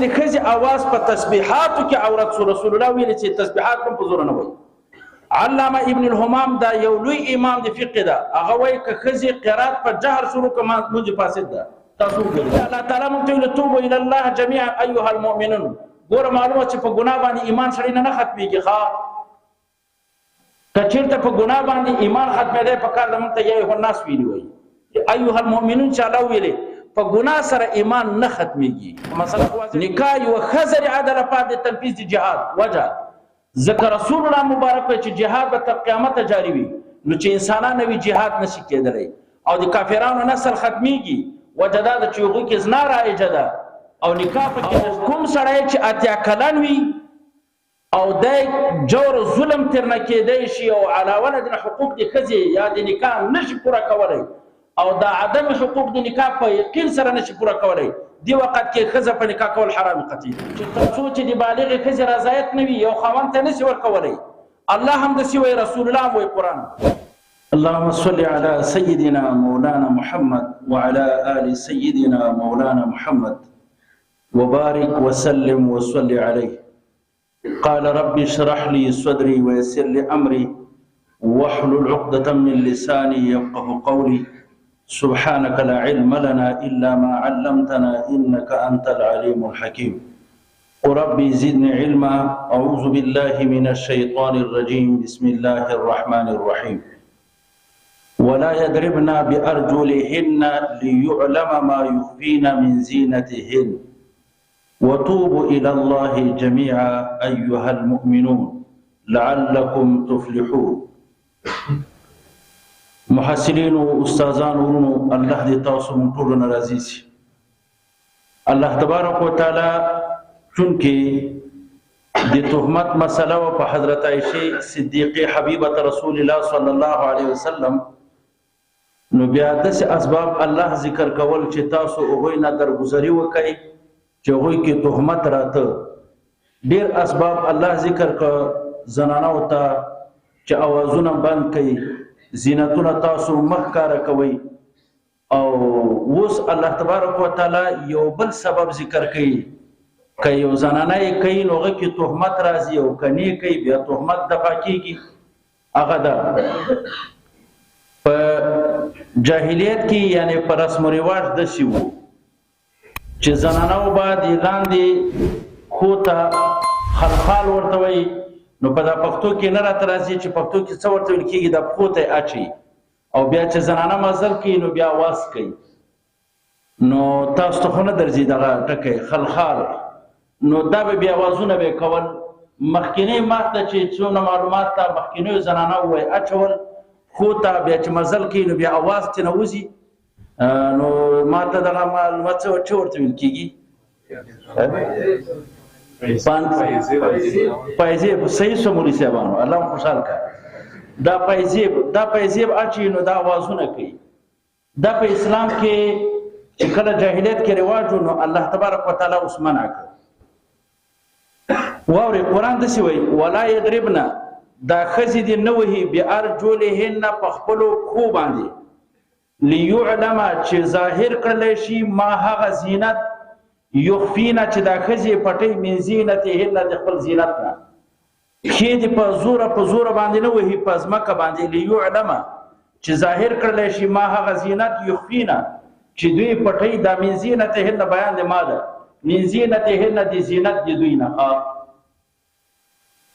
د ښځې اواز په تسبیحاتو کې عورت سو، رسول الله ویلي چې تسبیحات هم په زوره نه وایي. علامه ابن الهمام دا یو لوی امام د فقه ده، هغه وایي که ښځې قرات په جهر شروع کړه مونځ فاسد ده. تاسو وګورئ الله تعالی مونږ ته ویلي توبو الی الله جميعا ایها المؤمنون. ګوره معلومه چې په ګناه باندې ایمان سړی نه ختمېږي. ښه، که چېرته په ګناه باندې ایمان ختمېدی په کار ده مونږ ته یا ایها الناس ویلي وایي، ایها المؤمنون چې الله ویلي په ګناه سره ایمان نه ختمېږي. مثلا نکاح یوه ښه ذریعه ده لپاره د تنفیذ د جهاد. وجه ځکه رسول الله مبارک وایي چې جهاد به تر قیامته جاري وي، نو چې انسانان نه وي جهاد نشي کېدلی او د کافرانو نسل ختمېږي. وجه دا ده چې هغوی کې زنا رایجه ده او نکاح پکې. کوم سړی چې 80 کلن وي او دی جور او ظلم ترنه کېدای شي او علاوه له دې نه حقوق د ښځې یا د نکاح نشي پوره کولی او دا عدم حقوق د نکاح په یقین سره نشي پوره کولی، دې وخت کې ښځه په نکاح کول حرام قطعي دي. چې تر څو چې د بالغې ښځې رضایت نه وي یو خاوند ته نشي ورکولی. الله هم داسې وایي، رسول الله هم وایي، قرآن. اللهم صل على سيدنا مولانا محمد وعلى آل سيدنا مولانا محمد وبارك وسلم وصل عليه. قال رب اشرح لي صدري ويسر لي أمري واحلل عقدة من لساني يفقه قولي. سبحانك لا علم لنا إلا ما علمتنا إنك أنت العليم الحكيم. ربي زدني علما. أعوذ بالله من الشيطان الرجيم. بسم الله الرحمن الرحيم. ولا يضربن بأرجلهن ليعلم ما يخفين من زينتهن وتوبوا إلى الله جميعا أيها المؤمنون لعلكم تفلحون. محصلین او استادان ورونو، الله دې تاسو مونږ ټولو نه راضي شي. الله تبارک وتعالى چونکه د تهمت مسله و په حضرت عائشه صدیقه حبیبه رسول الله صلی الله علیه وسلم، نو بیا داسې اسباب الله ذکر کول چې تاسو هغوی نه درګذري وکئ چې هغوی کې تهمت راته. ډېر اسباب الله ذکر کړ زنانو ته چې اوازونه بند کړئ، زینتونه تاسو مخ ښکاره کوئ. او اوس الله تبارک وتعالی یو بل سبب ذکر کوي، که یو زنانه یې کوي نو هغه کې تهمت راځي او که نه کوي بیا تهمت دفع کېږي. هغه ده په جاهلیت کې، یعنی په رسم و رواج داسې وو چې زنانو به د لاندې پښو ته خلخال ورته وایي، نو په دا پښتو کې نه راته راځي چې پښتو کې څه ورته ویل کېږي، دا پښو ته یې اچوي او بیا چې زنانه مزل کوي نو بیا اواز کوي. نو تاسو ته خو نه درځي دغه ټکی خلخال، نو دا به بیا اوازونه به کول. مخکینی ماته چې څونه معلومات ته مخکینیو زنانه وایي اچول پښو ته، بیا چې مزل کوي نو بیا اواز ترې وځي. نو ماته دغه معلومات څه ورته ویل کېږي؟ پایزیب. صحیح سو مولوي صاحبانو، الله مو خوشحال کړه. دا پایزیب، دا پایزیب اچي نو دا اوازونه کوي. دا په اسلام کې چې کله جاهلیت کې رواج و نو الله تبارک وتعالی اوس منع کړ. واورې قرآن داسې وایي ولا یضربن، دا ښځې دې نه وهي بارجلهن په خپلو پښو باندې، لیعلم چې ظاهر کړلی شي ما هغه زینت یخفینا چې دا ښځې پټوي من زینتهن د خپل زینت نه. پښې دې په زوره په زوره باندې نه وهي په ځمکه باندې، لیعلم چې ظاهر کړلی شي ما هغه زینت یخفینا چې دوی پټوي. دا من زینتهن بیان دی ما ده، من زینتهن د زینت د دوی نه.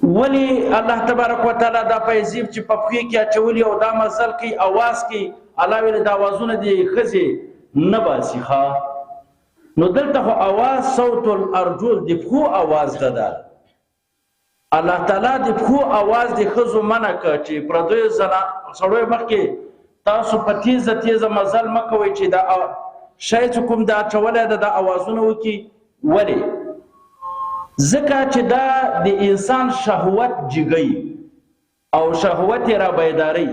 ولی الله تبارک وتعالی دا پیزیب چې په پښې کې اچولي او دا مزل کوي اواز کوي، الله ویلي دا اوازونه دې ښځې نه باسي. ښه، نو دلته خو اواز صوت الارجل د پښو اواز ده. ده الله تعالی د پښو اواز د ښځو منع کړ چې پردیو زنا سړیو مخکې تاسو په تیزه تیزه مزل مه کوئ چې دا شی چې کوم دا اچولی ده دا اوازونه وکړي. ولې؟ ځکه چې دا د انسان شهوت جګوي او شهوت یې را بیداروي.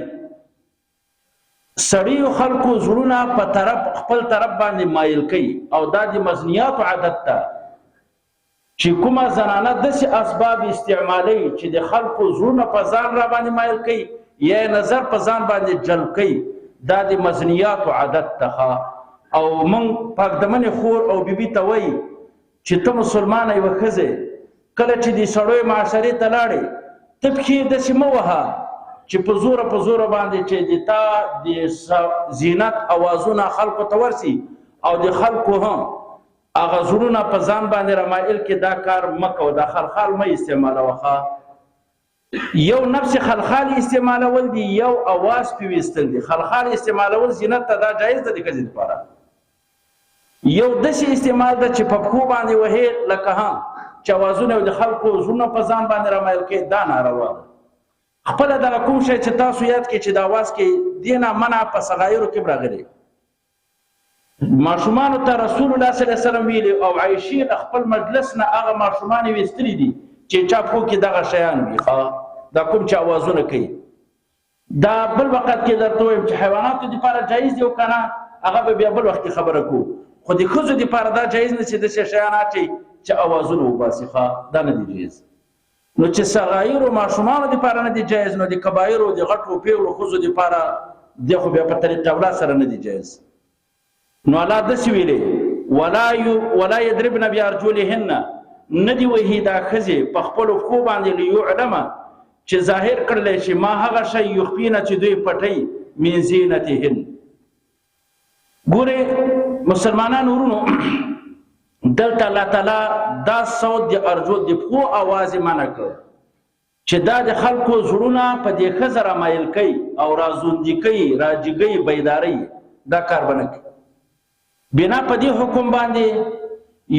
سړیو خلکو زړونه په طرف خپل طرف باندې مایل کوي او دا د مزنیاتو عادت ده چې کومه زنانه داسې اسباب استعمالوي چې د خلکو زړونه په ځان را باندې مایل کوي یا نظر په ځان باندې جلب کوي، دا د مزنیاتو عادت ده. او موږ پاکدمنې خور او بیبي ته وایي چې ته مسلمانه یوه ښځه کله چې د سړیو معاشرې ته لاړې، ته پښې داسې مه وهه چې په زوره په زوره باندې چې د تا د زینت اوازونه خلکو ته ورسي او د خلکو هم هغه زړونه په ځان باندې رامایل کې. دا کار مه کوه، دا خلخال مه استعمالوه. ښه، یو نفس خلخال استعمالول دي، یو اواز پې ویستل دي. خلخال استعمالول زینت ته دا جایز ده د ښځې لپاره. یو داسې استعمال ده چې په پښو باندې وهې، لکه ها چې اوازونه د خلکو زړونه په ځان باندې رامایل کوي، دا ناروا ده. خپله دغه کوم شی چې تاسو یاد کړئ چې د اواز کې دې نه منع په صغایرو کې راغلي. ماشومانو ته رسول الله صلی الله علیه وسلم ویلي او عایشې له خپل مجلس نه هغه ماشومان یې ویستلي دي چې چا پښو کې دغه شیان وي. ښه، دا کوم چې اوازونه کوي، دا بل وخت کې درته وایم چې حیواناتو دپاره جایز دی او که نه، هغه به بیا بل وخت کې خبره کوو. خو د ښځو دپاره دا جایز نه چې داسې شیان اچوي چې اوازونه وباسي. ښه، دا نه دي جایز. نو چې صغایرو ماشومانو دپاره نه دي جایز، نو د کبایرو د غټو پیغلو ښځو دپاره دی خو بیا په طریق اولا سره نه دي جایز. نو الله داسې ویلي ولا یضربن بارجلهن، نه دي وهي دا ښځې په خپلو پښو باندې، لیعلمه چې ظاهر کړلی شي ما هغه شی یخفینه چې دوی پټوي من زینتهن. ګورې مسلمانانو ورونو، دلته الله تعالی دا صوت د ارجو د پښو اواز یې منع کړ چې دا د خلکو زړونه په دې ښځه رامایل کوي او رازوندي کوي، راجګوي، بیداروي، دا کار به نه کوي. بنا په دې حکم باندې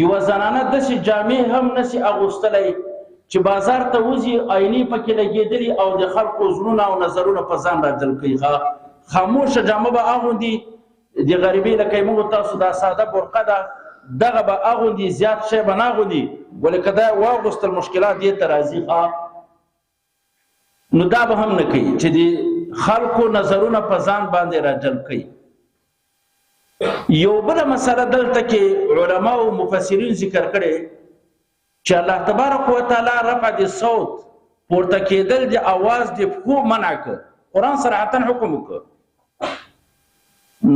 یوه زنانه داسې جامې هم نسي اغوستلی چې بازار ته وځي، آینې پکې لګېدلي او د خلکو زړونه او نظرونه په ځان راجلب کوي. خاموشه جامه به اغوندي، د غریبۍ لکه موږ تاسو دا ساده برقه ده دغه به اغوندي، زیات شی به نه اغوندي، ولې که دا واغوستل مشکلات دې ته راځي. نو دا به هم نه کوي چې د خلکو نظرونه په ځان باندې راجلب کوي. یو بله مسله دلته کې علما او مفسرین ذکر کړي چې الله تبارک وتعالی رفع د صوت، پورته کېدل د اواز د پښو منع کړ، قرآن صراحتا حکم وکړ.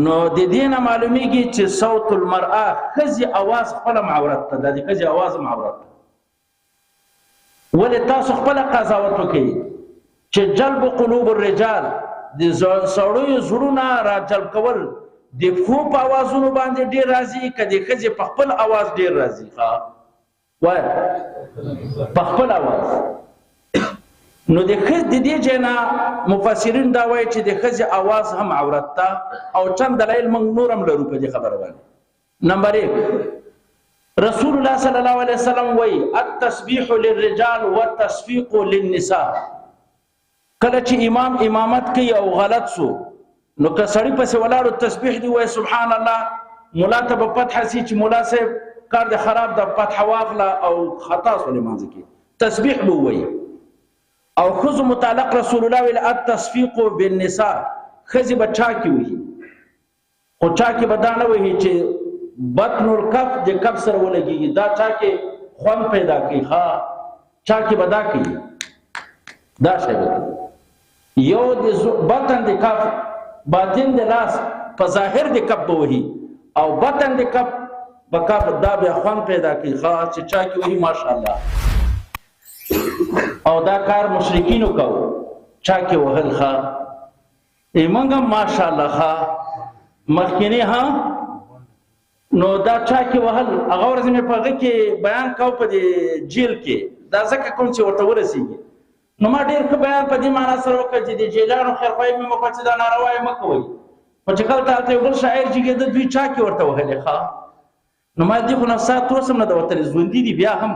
نو د دې نه معلومیږي چې صوت المرأه ښځې اواز خپله عورت ته ده، د ښځې اواز هم عورت ده. ولې تاسو خپله قضاوت وکړئ چې جلب قلوب الرجال، د سړیو زړونه را جلب کول د پښو په اوازونو باندې ډېر راځي که د ښځې په خپل اواز ډېر راځي؟ ښه وایه، په خپل اواز. نو د ښځې د دې ځای نه مفسرین دا وایي چې د ښځې اواز هم عورت ده، او چند دلایل موږ نور هم لرو په دې خبره باندې. نمبر 1، رسول الله صلی الله علیه وسلم وایي التسبیح للرجال والتصفیق للنساء. کله چې امام امامت کوي او غلط سو، نو که سړی پسې ولاړو تسبیح دی وایي سبحان الله، مولا ته به فتحه سي چې مولا صاحب کار دې خراب ده، فتحه واخله او خطا سو لمانځه کې تسبیح به ووایي. او ښځو متعلق رسول الله ویل التصفیق بالنساء، ښځې به چا کې وهي، خو چا کې به دا نه وهي چې بطن الکف د کف سره ولګېږي، دا چا کې خوند پیدا کوي. ښه، چا کې به دا کوي، دا شی به کوي. یو د بطن د کف، باطن د لاس په ظاهر د کف به وهي او بطن د کف په کف، دا بیا خوند پیدا کوي. ښه، چې چا کې وهي ماشاءالله. او دا کار مشرکینو کوو، چا کې وهل. ښه، موږ هم ماشاءالله. ښه، مخکینی ها نو دا چا کې وهل، هغه ورځ مې په هغه کې بیان کاو په دې جیل کې، دا ځکه کوم چې ورته ورسېږي. نو ما ډېر ښه بیان په دې معنا سره وکړ چې د جیلانو خیرخواهي مې وکړه چې دا ناروا یې مه کوئ، خو چې کله هلته یو بل شاعر جګېده، دوی چا کې ورته وهلې. ښه، نو ما دې خو نفسات تر اوسه هم نه ده وتلې، ژوندي دي بیا هم.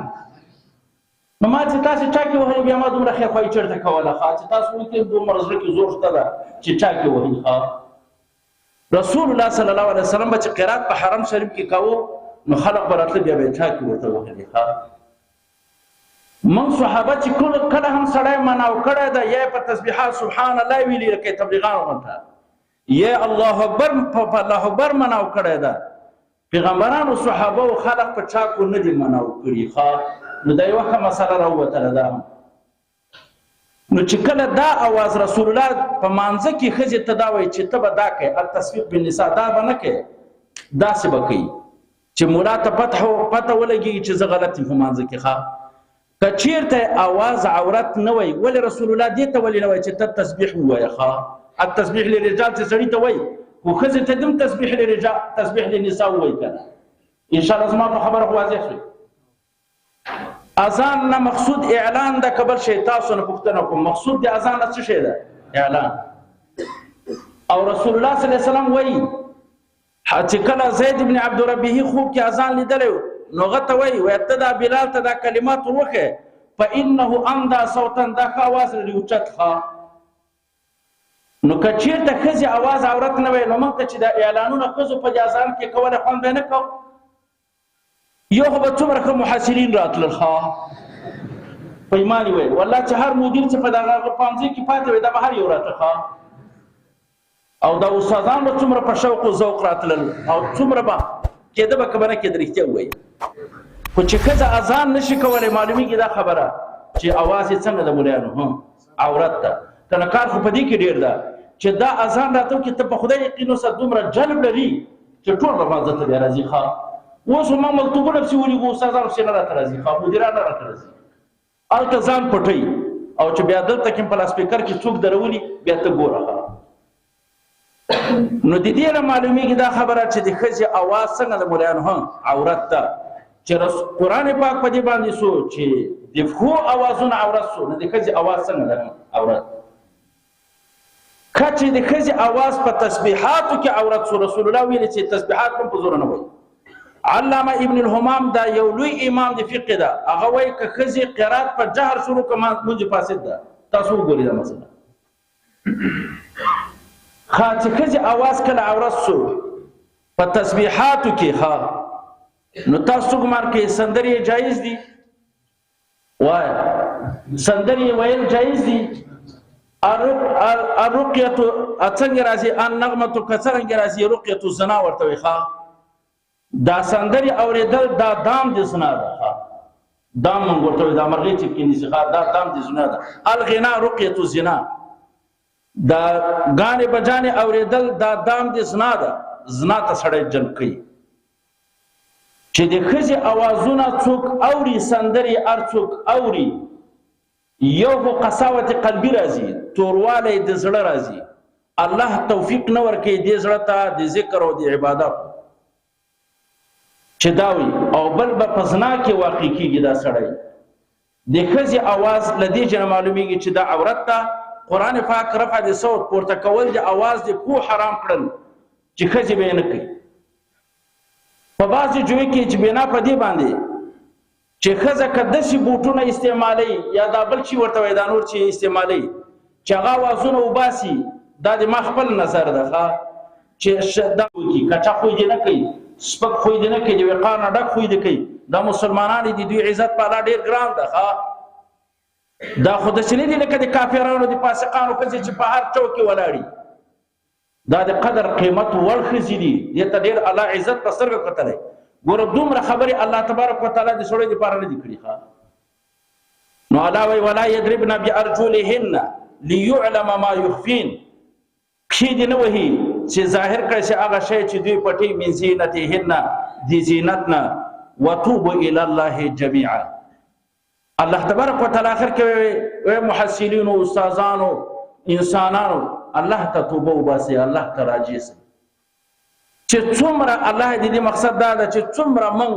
نو ما چې تاسو چا کې وهلې، بیا ما دومره خیرخواهي چېرته کوله؟ ښه، چې تاسو وکړئ دومره زړه کې زور شته ده چې چا کې وهي. ښه، رسول الله صلی الله علیه وسلم به چې قرات په حرم شریف کې کاوه، نو خلق به راتله، بیا به یې چا کې ورته وهلې. ښه، موږ صحابه چې کله هم سړی مناو کړی ده، یا په تسبیحات سبحان الله ویلي لکه تبلیغانو غونته، یا الله اکبر په الله اکبر مناو کړی ده، پیغمبرانو صحابه او خلق په چا کو نه دي مناو کړي. ښه، نو دا یوه ښه مسله راووتله ده. نو چې کله دا اواز رسول الله په مانځه کې ښځې ته دا وایي چې ته به دا کوې التصفیق بالنساء، دا به نه کوې، داسې به کوي. چې مولا ته پته پته ولګي چې زه غلط یم په مانځه کې. ښه، که چیرته اواز عورت نه وای، ولې رسول الله دې ته ولې نه وای چې ته تسبیح ووایه؟ ښه، التسبیح للرجال چې سړي ته وایي، خو ښځې ته دم تسبیح للرجال تسبیح للنساء ووایي که نه؟ انشاءالله زما په خبره خو واضح شوې. اذان نه مقصود اعلان ده که بل شی؟ تاسو نه پوښتنه کوم، مقصود د اذان نه څه شی ده؟ اعلان. او رسول الله صلی الله علیه وسلم وایي چې کله زید ابن عبد ربه خوب کې اذان لیدلی نو هغه ته وایي، وایي ته دا بلال ته دا کلمات وروښیه، فانه امدا صوتا، دا ښه اواز لري اوچت. ښه، نو که چېرته ښځې اواز عورت نه وای، نو موږ ته چې دا اعلانونه ښځو په دې اذان کې کولی، خوند به یې نه کوو. یو خو به څومره ښه محصلین راتلل، ښه په ایمان یې ویل والله چې هر مدیر چې په دغه پوهنځي کې پاتې وي، دا به هر یو راته. ښه، او دا استادان به څومره په شوق او ذوق راتلل او څومره به کېده به که به نه کېده، رښتیا ووایي. خو چې ښځه اذان نشي کولی، معلومیږي دا خبره چې اواز یې څنګه د ملایانو عورت ده. کنه کار خو په دې کې ډېر ده چې دا اذان راته وکړي، ته په خدای یقین اوسه دومره جلب لري چې ټول به مانځه ته بیا راځي. ښه، اوس خو ما مکتوبونه پسې ولیږو، استادان پسې نه راته راځي، ښه مدیران نه راته راځي، هلته ځان پټوي، او چې بیا دلته کې په لاسپیکر کې څوک درولي، بیا ته ګوره. ښه، نو د دې نه معلومیږي دا خبره چې د ښځې اواز څنګه د ملایانو عورت ده، چې قرآن پاک په دې باندې سو چې د پښو اوازونه عورت سو، نو د ښځې اواز څنګه ده عورت؟ ښه، چې د ښځې اواز په تسبیحاتو کې عورت سو، رسول الله ویلي چې تسبیحات هم په زوره نه وایي. علامه ابن الهمام دا یو لوی امام د فقه ده، هغه وایي که ښځې قرات په جهر شروع کړه، مونځ فاسد ده. تاسو وګورئ دا مسله. ښه، چې ښځې اواز کله عورت سو په تسبیحاتو کې، ښه، نو تاسو ګمان کوئ سندرې یې جایز دي؟ وایه، سندرې یې ویل جایز دي؟ الرقیة څنګه راځي؟ النغمة که څرنګه راځي؟ رقیة الزنا ورته وایي. ښه، دا سندرې اورېدل دا دام د زنا ده. ښه، دام مونږ ورته وایو، دا مرغۍ چې پکې نیسي، ښه، دا دام د زنا ده. الغنا رقیة الزنا، دا ګانې بجانې اورېدل دا دام د زنا ده، زنا ته سړی جلب کوي. چې د ښځې اوازونه څوک اوري، سندرې هر څوک اوري، یو خو قساوت قلبي راځي، توروالی د زړه راځي، الله توفیق نه ورکوي دې زړه ته د ذکر او د عبادت چې دا وي، او بل به په زنا کې واقع کیږي دا سړی. د ښځې اواز له دې جنه معلومیږي چې دا عورت ده. قرآن پاک رفع د صوت پورته کول د اواز د پو حرام کړل چې ښځې به یې نه کوي. په بعضې جوی کې چې بنا په دې باندې چې ښځه که داسې بوټونه استعمالوي یا دا بل چی ورته وایي، دا نور چې استعمالوي چې هغه اوازونه وباسي، دا د ما خپل نظر ده، ښه، چې دا وکړي، کچه خوی دې نه کوي، سپک خوی دې نه کوي، د وقار نه ډک خوی دې کوي. دا مسلمانان دي، دوی عزت په الله ډېر ګران ده. ښه، دا خو داسې نه دي لکه د کافرانو د فاسقانو ښځې چې په هر چوک کې ولاړي. دا د قدر قیمت وړ ښځې دي، دې ته ډېر الله عزت په سترګه کتلی. ګوره، دومره خبرې الله تبارک وتعالی د سړیو دپاره نه دي کړي. ښه، نو الله وایي ولا یضربن بارجلهن لیعلم ما یخفین، پښې دې نه وهي چې ظاهر کړی شي هغه شی چې دوی پټوي، من زینتهن، د زینت نه. وتوبوا الی الله جمیعا. الله تبارک وتعالى اخر کې وی محصلینو، استادانو، انسانانو، الله ته توبه وباسي، الله ته راجع سي. چې څومره الله دې دې مقصد دا ده چې څومره موږ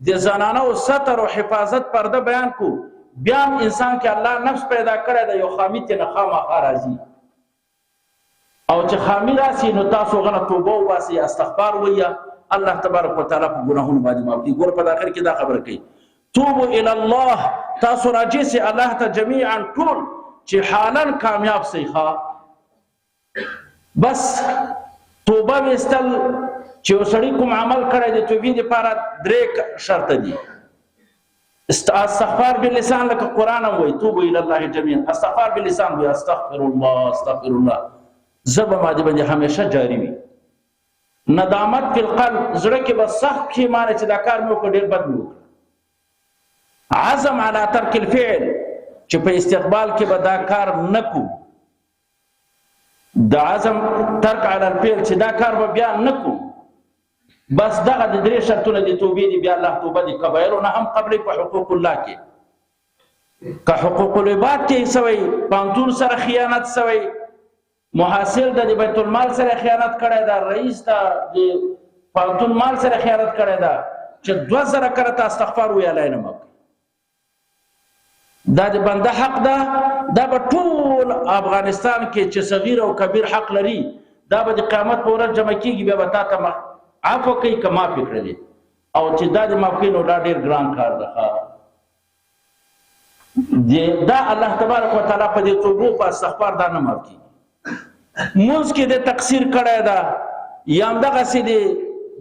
د زنانو ستر او حفاظت پرده بیان کو، بیا هم انسان کې الله نفس پیدا کړی دی، یو خامی ته نه خامخا راځي، او چې خامی راسي نو تاسو غنه توبه وباسي، استغفار وایه، الله تبارک وتعالى په ګناهونو باندې معاف کړي. ګوره، په اخر کې دا خبره کوي، توبو الی الله، تاسو راجع سي الله ته جميعا ټول، چې حالا کامیاب سي. ښه، بس توبه وستل چې وسړی کوم عمل کړی، د توبې لپاره درې شرط دي. استغفار باللسان، لکه قرآن هم وایي توبو الی الله جميعا، استغفار باللسان وایي، استغفر الله استغفر الله، زبه ما دې باندې همیشه جاری وي. ندامت فی القلب، زړه کې به سخت پښیمانه چې دا کار مې وکړ، ډېر بد مې وکړ. عزم علی ترک الفعل، چې په استقبال کې به دا کار نه کوم. د عزم ترک علی الفعل چې دا کار به بیا نه کوم. بس دغه د درې شرطونه د توبې دي. بیا الله توبه د کبایرو نه هم قبلې په حقوق الله کې، که حقوق العباد کې سوی، پانتون سره خیانت سوی، محاصل د بیت المال سره خیانت کړی دا، رئیس ته د پانتون مال سره خیانت کړی دا، چې 2000 کرته استغفار ویلای نه مکه. دا د بنده حق ده. دا به ټول افغانستان کې چې صغیر او کبیر حق لري، دا به د قیامت په ورځ جمع کېږي، بیا به تا ته عفو کوي که معاف یې کړلې. او چې دا د معاف کوي نو دا ډېر ګران کار ده. دا الله تبارک وتعالی په دې توبو په استغفار دا نه معاف کېږي. مونځ کې د تقصیر کړی ده، یا همدغسې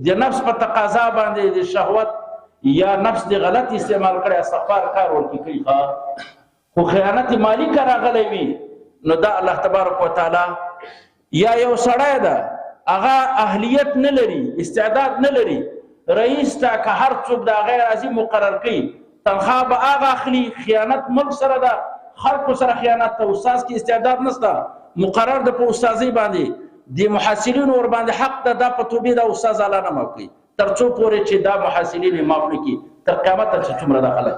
د نفس په تقاضا باندې د شهوت یا نفس د غلط استعمال کړی، استغفار کار ورکې کوي. خو خیانت مالی که راغلی وي نو دا الله تبارک وتعالی، یا یو سړی ده هغه اهلیت نه لري، استعداد نه لري، رئیس ته که هر څوک د هغه راځي مقرر کوي، تنخواه به هغه اخلي، خیانت ملک سره ده، خلکو سره خیانت ده، استاد کې استعداد نشته، مقرر ده په استادۍ باندې، د محصلینو ورباندې حق ده، دا په توبې دا استاد الله نه معاف کوي تر څو پورې چې دا محصلین یې معاف نه کړي تر قیامته چې څومره دا خلک.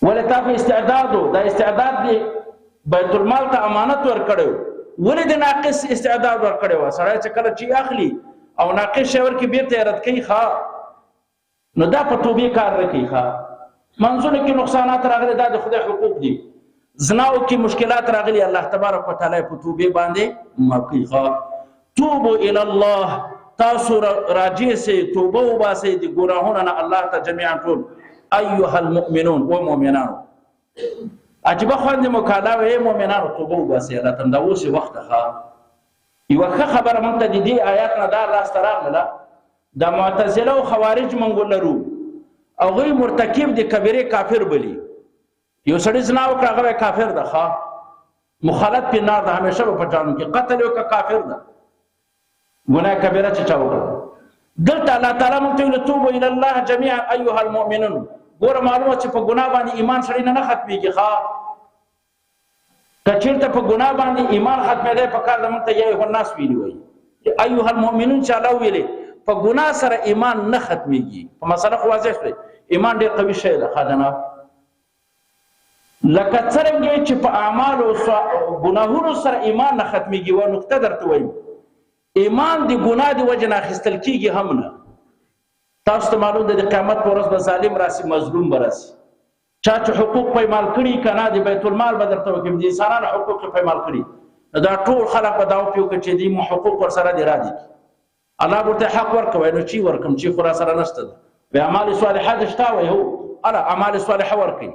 ولې تا خو استعداد و، دا استعداد دې بیت المال ته امانت ورکړی و، ولې د ناقص استعداد ورکړی و؟ سړی چې کله چې اخلي او ناقص شی ورکړي بېرته یې رد کوي. ښه، نو دا په توبې کار نه کوي. ښه، منځونو کې نقصانات راغلي، دا د خدای حقوق دي. زناو کې مشکلات راغلي، الله تبارک وتعالی په توبې باندې معاف کوي. ښه، توبو الی الله، تاسو راجع سئ، توبه وباسئ د ګناهونو نه الله ته جميعا ټول. ایها المؤمنون، و مؤمنانو، عجیبه خوند مکاله وې، مؤمنانو توبه وباسئ الله ته، دا اوس وخت. ښه، یوه ښه خبره مونږ ته د دې آیات نه دا لاسته راغله، د معتزله او خوارج مونږ لرو، هغوی مرتکب د کبیرې کافر بلی. یو سړي زنا وکړه، هغه کافر ده، ښه مخالط په نار ده، همیشه به په جهنم کې، قتل وکړه کافر ده، ګناه کبیره چې چا وکړه. دلته الله تعالی مونږ ته ویل توبو الی الله جميعا ایها المؤمنون. ګوره معلومه چې په ګناه باندې ایمان سړی نه ختمېږي. ښه، که چېرته په ګناه باندې ایمان ختمېدی په کار ده مونږ ته یا ایها الناس ویلي وای، ایها المؤمنون چې الله ویلې په ګناه سره ایمان نه ختمېږي. په مسله خو واضح شوې، ایمان ډېر قوي شی ده. ښه جناب، لکه څرنګه چې په اعمالو ګناهونو سره ایمان نه ختمېږي، یوه نکته درته وایم، ایمان د ګناه د وجې نه اخیستل کېږي هم نه. تاسو ته معلوم ده د قیامت په ورځ به ظالم راسي، مظلوم به راسي، چا چې حقوق پایمال کړي که نه، د بیت المال به درته وکړي، د انسانانو حقوق یې پایمال کړي، نو دا ټول خلک به دا وپیو کړي چې دې مو حقوق ورسره دي را دي، الله به ورته حق ورکوي، نو چی ورکم چې خو را سره نشته ده. وایي اعمال صالحه دې شته؟ وایي هو، اله اعمال صالحه ورکوي.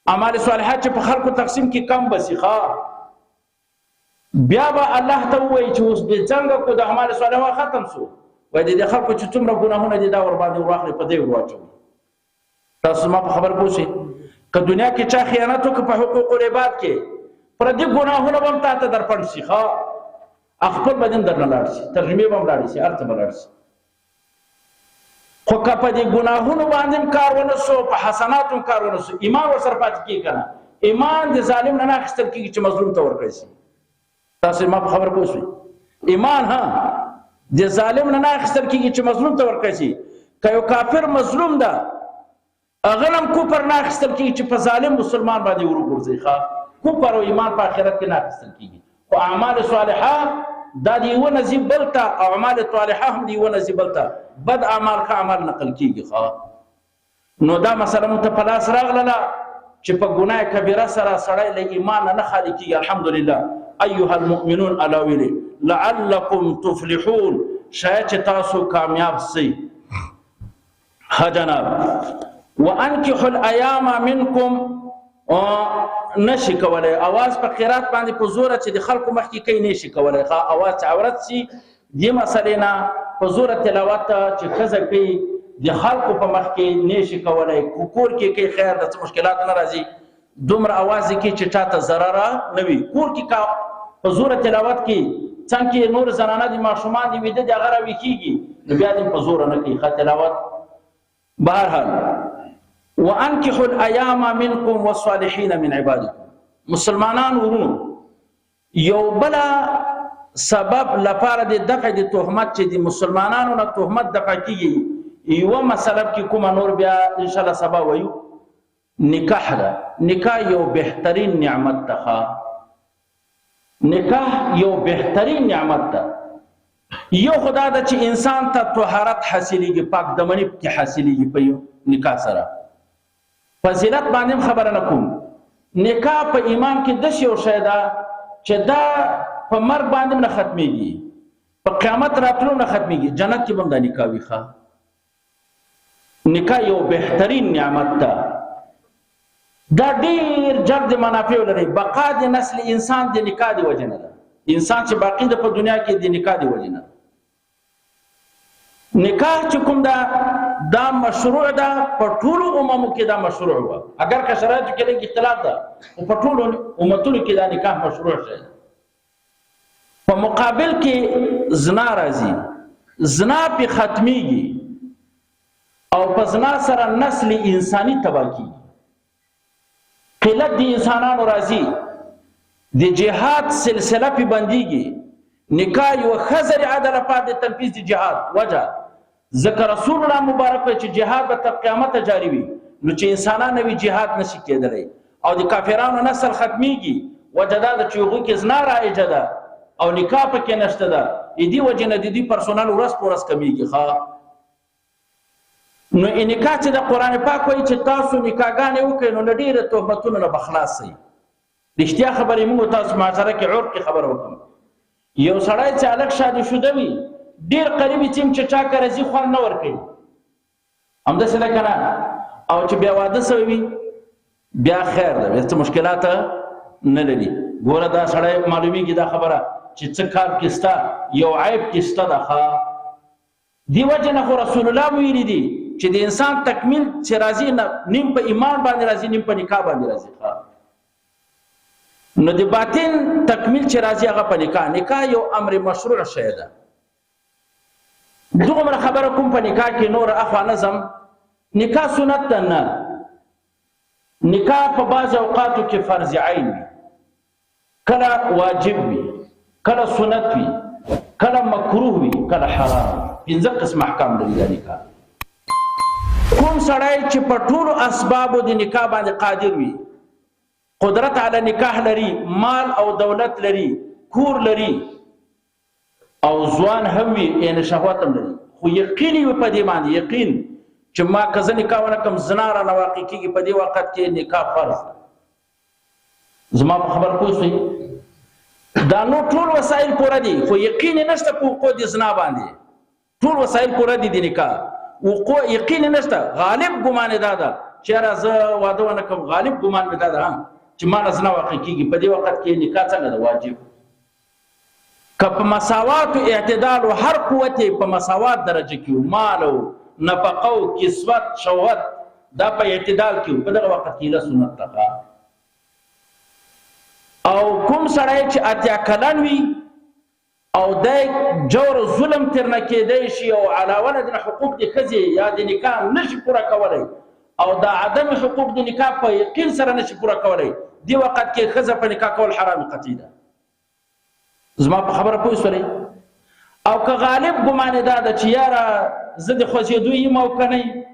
اعمال صالحه چې په خلکو تقسیم کې کم به سي. ښه، بیا به الله ته ووایي چې اوس دې څنګه کو، د اعمال صالحه ختم سو، وایي د دې خلکو چې څومره ګناهونه دي دا ورباندې ورواخلي په دې ورواچوي. تاسو زما په خبر پوه شئ، که دنیا کې چا خیانت وکړ په حقوق العباد کې، پردي ګناهونه به هم تا ته درپنډ شي. ښه، خپل به دې هم درنه لاړ شي، ترجمې به هم لاړې شي، هر څه به لاړ شي. خو که په دې ګناهونو باندې هم کار ونه سو، په حسناتو هم کار ونه سو، ایمان ورسره پاتې کېږي که نه؟ ایمان د ظالم نه نه اخیستل کېږي چې مظلوم ته ورکړی شي. تاسو ما په خبر پوه شئ، ایمان ها د ظالم نه نه اخیستل کېږي چې مظلوم ته ورکړی شي. که یو کافر مظلوم ده، هغه هم کفر نه اخیستل کېږي چې په ظالم مسلمان باندې وروغورځي. ښه، کفر او ایمان په آخرت کې نه اخیستل کېږي، خو اعمال صالحه دا د یوه نظیب بل ته، او اعمال صالحه هم د یوه نظیب بل ته، بد اعمال ښه اعمال نقل کېږي. ښه، نو دا مسله مونږ ته په لاس راغلله چې په ګناه کبیره سره سړی له ایمانه نه خالي کېږي. الحمدلله. ایها المؤمنون الله ویلي لعلکم تفلحون، شاید چې تاسو کامیاب سئ. ښه جناب، وانکحوا الایام منکم، نشي کولی اواز په قرات باندې په زوره چې د خلکو مخکې کوي نشي کولی. ښه، اواز چې عورت سي دې مسئلې نه په زوره تلاوت چې ښځه کوي د خلکو په مخ کې نشي کولی، کور کې کوي خیر ده، څه مشکلات نه راځي، دومره اواز یې کوي چې چاته ضرر نه وي. کور کې کا په زوره تلاوت کوي، څنګ کې نور زنانه دي، ماشومان دي، ویده دي، هغه راویښېږي، نو بیا دې په زوره نه کوي ښه تلاوت. بهرحال، وانکحوا الایام منکم والصالحین من عبادکم. مسلمانان ورونو، یو بله سبب لپاره د دفع د تهمت چې د مسلمانانو نه تهمت دفع کیږي، یوه مسله کې کومه نور بیا ان شاء الله سبا وایو، نکاح ده. نکاح یو بهترین نعمت ده. نکاح یو بهترین نعمت ده. یو خدا ده چې انسان ته طهارت حاصلېږي، پاک دمني پکې حاصلېږي په یو نکاح سره. فضیلت باندې هم خبره نه کوم. نکاح په ایمان کې داسې یو شی ده چې دا په مرګ باندې هم نه ختمېږي، په قیامت راتلو نه ختمېږي، جنت کې به هم دا نکاح وي. ښه، نکاح یو بهترین نعمت ده، دا ډیر جلد منافع لري. بقا د نسل انسان د نکاح د وجې نه ده. انسان چې باقي ده په دنیا کې د نکاح د وجې نه ده. نکاح چې کوم ده دا مشروع ده، په ټولو اممو کې دا مشروع وه، اګر که شرایطو کې لږ اختلاف ده، خو په ټولو امتونو کې دا نکاح مشروع شی ده. په مقابل کې زنا راځي، زنا پې ختمیږي او په زنا سره نسل انساني تباه کیږي، قلت د انسانانو راځي، د جهاد سلسله پې بندیږي. نکاح یوه ښه ذریعه ده لپاره د تنفیذ د جهاد. وجه ځکه رسول الله مبارک وایي چې جهاد به تر قیامته جاري وي، نو چې انسانان نه وي جهاد نشي کېدلی او د کافرانو نسل ختمیږي. وجه دا ده چې هغوی کې زنا رایجه ده او نکاح پکې نشته ده، د دې وجې نه د دوی پرسونل ورځ په ورځ کمیږي. ښه، نو نکاح چې د قرآن پاک وایي چې تاسو نکاحګانې وکړئ نو له ډېرو تهمتونو نه به خلاص سئ. رښتیا خبرې موږ تاسو معاشره کې عرف کې خبره وکړم، یو سړی چې هلک شادي شده وي، ډېر قریب یې چې چا کره ځي خوند نه ورکوي، همداسې ده که نه؟ او چې بیا واده سوی وي بیا خیر ده، بیا څه مشکلات نه لري. ګوره دا سړی معلومیږي دا خبره چې څه کار کې سته، یو عیب کې سته ده. ښه، دی وجه نه خو رسول الله ویلي دي چې د انسان تکمیل چې راځي نه نیم په ایمان باندې راځي، نیم په نکاح باندې راځي. ښه، نو د باطن تکمیل چې راځي هغه په نکاح. نکاح یو امر مشروع شی ده. دغومره خبره کوم په نکاح کې، نور اخوا نه ځم. نکاح سنت ده نه، نکاح په بعض اوقاتو کې فرض عین وي، کله واجب وي، کله سنت وي، کله مکروه وي، کله حرام. پنځه قسم احکام لري دا نکاح. کوم سړی چې په ټولو اسبابو د نکاح باندې قادر وي، قدرت علی نکاح لري، مال او دولت لري، کور لري او ځوان هم وي، یعنی شهوت هم لري، خو یقیني وي په دې باندې، یقین چې ما که زه نکاح ونه کړم زنا رانه واقع کېږي، په دې وخت کې نکاح فرض ده. زما په خبر پوه شئ؟ دا نو ټول وسایل پوره دي، خو یقین یې نشته په وقوع د زنا باندې. ټول وسایل پوره دي د نکاح، وقوع یقین یې نشته، غالب ګمان یې دا ده چې یاره زه واده ونه کړم، غالب ګمان مې دا ده چې ما نه زنا واقع کېږي، په دې وخت کې نکاح څنګه ده؟ واجب. که په مساوات او اعتدال او هر قوت یې په مساوات درجه کې و، مال او نفقه او کسوت شهوت دا په اعتدال کې و، په دغه وخت کې له سنت ده. او کوم سړی چې 80 کلن وي او دی جور او ظلم ترنه کېدی شي او علاوه له دې نه حقوق د ښځې یا د نکاح نشي پوره کولی او دا عدم حقوق د نکاح په یقین سره نشي پوره کولی، دې وخت کې ښځه په نکاح کول حرام قطعي ده. زما په خبره پوه شولئ؟ او که غالب ګمان یې دا ده چې یاره زه د خوځېدو یم او که نه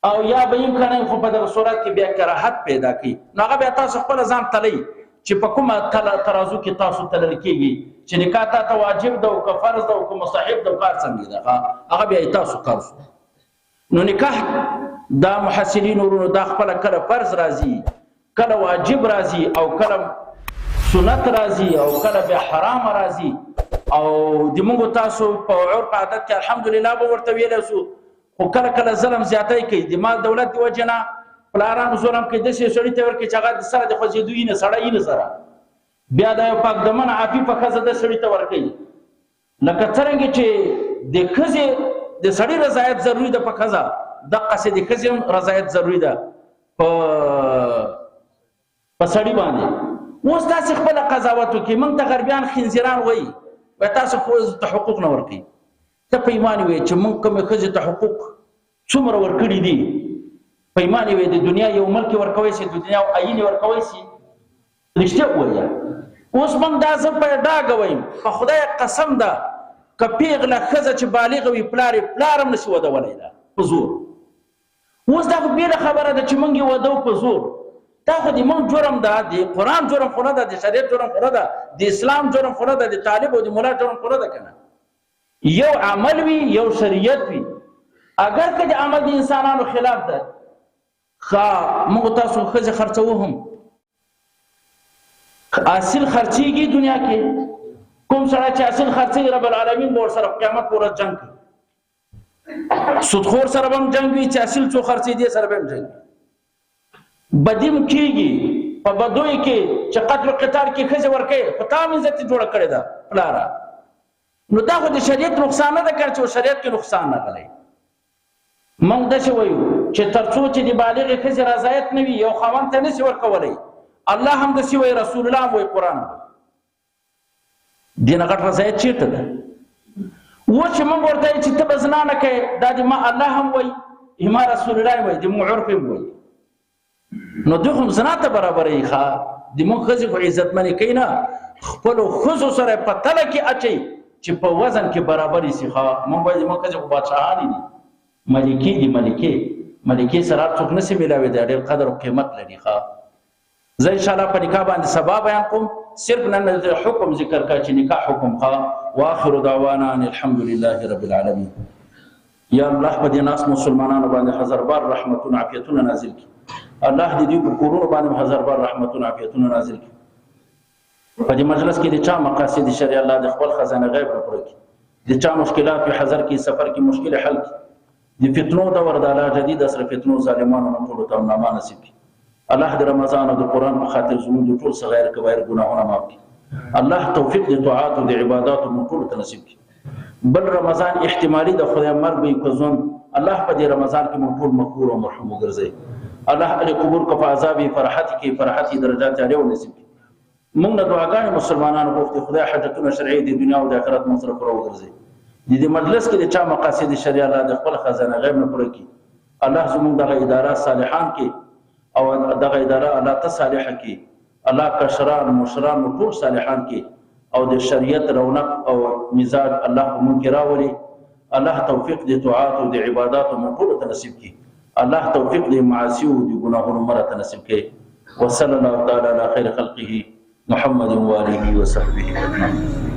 او یا به یم که نه، خو په دغه صورت کې بیا کراهت پیدا کوي، نو هغه بیا تاسو خپله ځان تلئ چې په کومه ترازو کې تاسو تلل کېږي چې نکاح تا ته واجب ده او که فرض ده او که مستحب ده او کار څنګه ده، هغه بیا تاسو کار شو. نو نکاح دا محصلین ورونو دا خپله کله فرض راځي، کله واجب راځي او کله سنت راځي او کله بیا حرام راځي. او د موږ تاسو په عرف عادت کې الحمدلله به ورته ویلی سو، خو کله کله ظلم زیاتی کوي، د مال دولت د وجې نه پلارانو ظلم کوي، داسې سړي ته ورکوي چې هغه د سره د خوځېدو یې نه سړی یې نه سره، بیا د یو پاک دمن عفیفه ښځه د سړي ته ورکوي. لکه څرنګه چې د ښځې د سړي رضایت ضروري ده په ښځه، دقسې د ښځې هم رضایت ضروري ده په سړي باندې. اوس تاسې خپله قضاوت وکړئ، موږ ته غربیان خنزیران وایي، وایي تاسو ښځو ته حقوق نه ورکوي. ته په ایمان وایې چې موږ کومې ښځې ته حقوق څومره ورکړي دي، په ایمان وایې د دنیا یو ملک یې ورکوی سي، د دنیا یو آیین یې ورکوی سي؟ رښتیا ووایه. اوس موږ دا زه په ډاګه وایم، په خدای قسم ده، که پیغله ښځه چې بالغه وي پلار یې پلار هم نشي ودولی ده په زور. اوس دا خو بېله خبره ده چې موږ یې ودو په زور، دا خو د موږ جرم ده، د قرآن جرم خو نه ده، د شریعت جرم خو نه ده، د اسلام جرم خو نه ده، د طالب او د ملا جرم خو نه ده. که نه یو عمل وي یو شریعت وي، اګر که د عمل د انسانانو خلاف ده. ښه موږ تاسو ښځې خرڅوو هم، اصل خرڅیږي دنیا کې. کوم سړی چې اصل خرڅوي رب العالمین به ورسره قیامت په ورځ جنګ کوي. سودخور سره به هم جنګ وي چې اصل څو خرڅوي دې سره به هم جنګ وي. بدیم کیږي په بدوی کې چې قتل و قتال کې ښځې ورکوي، خو تا هم عزت جوړه کړې ده پلاره. نو دا خو د شریعت نقصان نه ده کړی چې شریعت کې نقصان راغلی. موږ داسې وایو چې تر څو چې د بالغې ښځې رضایت نه وي یو خاوند ته نشي ورکولی. الله هم داسې وایي، رسول الله هم وایي، قرآن هم وایي. دې نه غټ رضایت چېرته ده؟ اوس چې موږ ورته چې ته به زنا نه کوې، دا د ما الله هم وایي، ما رسول الله هم وایي، د موږ عرف هم وایي. نو دوی خو زنا ته برابروي. ښه د موږ ښځې خو عزتمنې کوي نه، خپلو ښځو سره په تله کې اچوي چې په وزن کې برابرې سي. ښه موږ وایو زموږ ښځې خو بادشاهانې دي، ملکې دي، ملکې ملکې سره هر څوک نه سي میلاوېدی، ډېر قدر او قیمت لري. ښه زه ان شاء الله په نکاح باندې سبا بیان کوم، صرف نن د حکم ذکر کا چې نکاح حکم. ښه واخر دعوانا ان الحمد لله رب العالمین. یا الله په دې ناس مسلمانانو باندې هزار بار رحمتونه عافیتونه نازل کړي. الله دې دوی په کورونو باندې هزار بار رحمتونه عافیتونه نازل کړي. په دې مجلس کې د چا مقاصد شرع الله د خپل خزانه غیب نه پوره کړي، د چا مشکلات په حضر کې سفر کې مشکل حل کړي. د فتنو دور د الله جدید عصر فتنو ظالمانو موږ ټولو ته امن امان نصیب کړي. الله د رمضان او د قرآن په خاطر زموږ د ټول صغیر کبایر ګناهونه معاف کړي. الله توفیق د طاعات او د عباداتو موږ ټولو ته نصیب کړي. بل رمضان احتمالي د خدای مرګ به که ژوند، الله په دې رمضان کې موږ ټول مغفور او مرحوم وګرځوي. الله اهل قبور که په عذاب یې فرحت کې فرحت یې درجات عالیه ونصیب کړي. موږ نه دعاګانې مسلمانانو غوښتي، خدای حاجتونه شرعي د دنیا او د آخرت موږ سره پوره وګرځوي. د دې مجلس کې د چا مقاصد شرعي الله د خپل خزانه غیب نه پوره کړي. الله زموږ دغه اداره صالحان کې او دغه اداره الله ته صالحه کړي. الله کشران مشران مو ټول صالحان کې او د شریعت رونق او مزاج الله په مونږ کې راولي. الله توفیق د طاعات او د عباداتو مونږ ټولو ته نصیب کړي. الله توفیق د معاصي او د ګناهونو مره ته نصیب کړي. وصلی الله تعالی علی خیر خلقه محمد و آله وصحبه اجمعین.